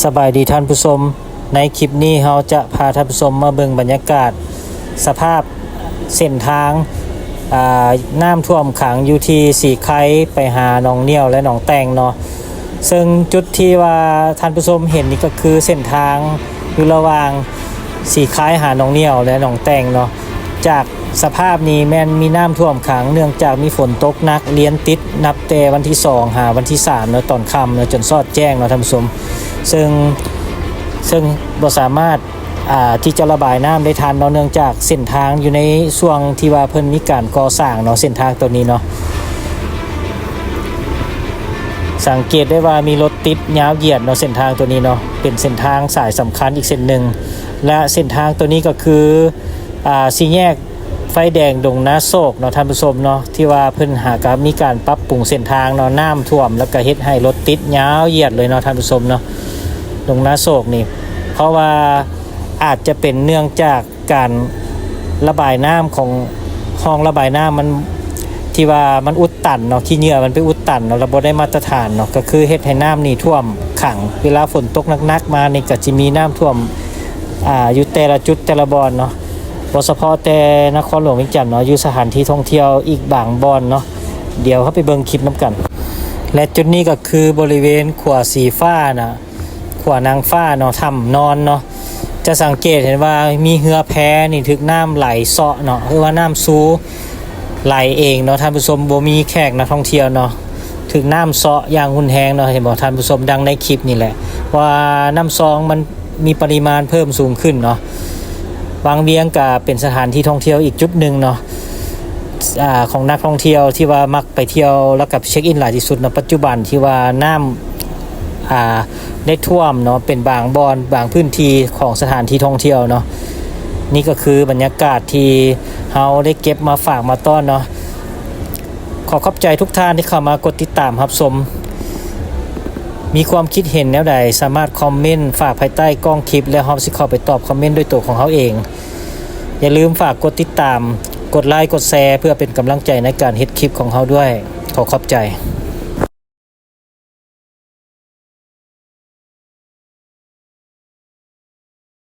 ສະບາຍດີທ່ານຜູ້ຊົມ, ໃນຄລິບນີ້ເຮົາຈະພາທ່ານຜູ້ຊົມມາເບິ່ງບັນຍາກາດສະພາບເສັ້ນທາງ ອ່າ ນ້ຳຖ້ວມຂັງຢູ່ທີ່ສີໄຄໄປຫາໜອງໜ້ຽວ ແລະ ໜອງແຕ່ງເນາະ. ເຊິ່ງຈຸດທີ່ວ່າທ່ານຜູ້ຊົມເຫັນນີ້ກໍຄືເສັ້ນທາງຢູ່ລະຫວ່າງສີໄຄຫາໜອງໜ້ຽວ ແລະ ໜອງແຕ່ງເນາະ. ຈາກສະພາບນີ້ແມ່ນມີນ້ຳຖ້ວມຂັງ ເນື່ອງຈາກມີຝົນຕົກໜັກລຽນຕິດ ນັບແຕ່ວັນທີສອງຫາວັນທີສາມເນາະ ຕອນຄ່ຳເນາະ ຈົນຊອດແຈ້ງເນາະທ່ານຜູ້ຊົມ. ເຊິ່ງ ເຊິ່ງບໍ່ສາມາດ ອ່າ ທີ່ຈະລະບາຍນ້ຳໄດ້ທັນເນາະ ເນື່ອງຈາກເສັ້ນທາງຢູ່ໃນຊ່ວງທີ່ວ່າເພິ່ນມີການກໍ່ສ້າງເນາະ ເສັ້ນທາງໂຕນີ້ເນາະ. ສັງເກດໄດ້ວ່າມີລົດຕິດຍາວຢຽດເນາະ ເສັ້ນທາງໂຕນີ້ເນາະ ເປັນເສັ້ນທາງສາຍສຳຄັນອີກເສັ້ນໜຶ່ງ ແລະ ເສັ້ນທາງໂຕນີ້ກໍຄື ອ່າ ສີ່ແຍກໄຟແດງດົງນາໂສກເນາະທ່ານຜູ້ຊົມເນາະ ທີ່ວ່າເພິ່ນຫາກະມີການປັບປຸງເສັ້ນທາງເນາະ ນ້ຳຖ້ວມ ແລ້ວກະເຮັດໃຫ້ລົດຕິດຍາວຢຽດເລີຍເນາະທ່ານຜູ້ຊົມເນາະ ດົງນາໂສກນີ້. ເພາະວ່າອາດຈະເປັນເນື່ອງຈາກການລະບາຍນ້ຳຂອງຮ່ອງລະບາຍນ້ຳມັນ ທີ່ວ່າມັນອຸດຕັນເນາະ ຂີ້ເຫຍື້ອມັນໄປອຸດຕັນເນາະ ແລ້ວບໍ່ໄດ້ມາດຕະຖານເນາະ ກໍຄືເຮັດໃຫ້ນ້ຳນີ້ຖ້ວມຂັງ. ເວລາຝົນຕົກໜັກໆມານີ້ ກໍຈະມີນ້ຳຖ້ວມ ອ່າ ຢູ່ແຕ່ລະຈຸດແຕ່ລະບ່ອນເນາະ ບໍ່ສະເພາະແຕ່ນະຄອນຫຼວງວຽງຈັນເນາະ ຢູ່ສະຖານທີ່ທ່ອງທ່ຽວອີກບາງບ່ອນເນາະ. ດຽວເຮົາໄປເບິ່ງຄລິບນຳກັນ. ແລະ ຈຸດນີ້ກໍຄືບໍລິເວນຂົວສີຟ້ານະ ຂົວນາງຟ້າເນາະ ຖ້ຳນອນເນາະ. ຈະສັງເກດເຫັນວ່າມີເຮືອແພນີ້ຖືກນ້ຳໄຫຼເຊາະເນາະ ຄືວ່ານ້ຳຊູໄຫຼເອງເນາະທ່ານຜູ້ຊົມ ບໍ່ມີແຂກນັກທ່ອງທ່ຽວເນາະ ຖືກນ້ຳເຊາະຢ່າງຮຸນແຮງເນາະ. ເຫັນບໍ່ທ່ານຜູ້ຊົມ ດັ່ງໃນຄລິບນີ້ແຫຼະ ວ່ານ້ຳຊອງມັນມີປະລິມານເພີ່ມສູງຂຶ້ນເນາະ. ວັງວຽງກະເປັນສະຖານທີ່ທ່ອງທ່ຽວອີກຈຸດໜຶ່ງເນາະ ອ່າ ຂອງນັກທ່ອງທ່ຽວທີ່ວ່າມັກໄປທ່ຽວ ແລ້ວກະເຊັກອິນຫຼາຍທີ່ສຸດເນາະ. ປັດຈຸບັນທີ່ວ່ານ້ຳ ອ່າ ໄດ້ຖ້ວມເນາະ ເປັນບາງບ່ອນ ບາງພື້ນທີ່ຂອງສະຖານທີ່ທ່ອງທ່ຽວເນາະ. ນີ້ກໍຄືບັນຍາກາດທີ່ເຮົາໄດ້ເກັບມາຝາກມາຕ້ອນເນາະ. ຂໍຂອບໃຈທຸກທ່ານທີ່ເຂົ້າມາກົດຕິດຕາມຮັບຊົມ. ມີຄວາມຄິດເຫັນແນວໃດ ສາມາດຄອມເມັນຝາກພາຍໃຕ້ກ້ອງຄລິບ ແລ້ວເຮົາຊິເຂົ້າໄປຕອບຄອມເມັນດ້ວຍໂຕຂອງເຮົາເອງ. ຢ່າລືມຝາກກົດຕິດຕາມ, ກົດໄລ, ກົດແຊ ເພື່ອເປັນກຳລັງໃຈໃນການເຮັດຄລິບຂອງເຮົາດ້ວຍ. ຂໍຂອບໃຈ.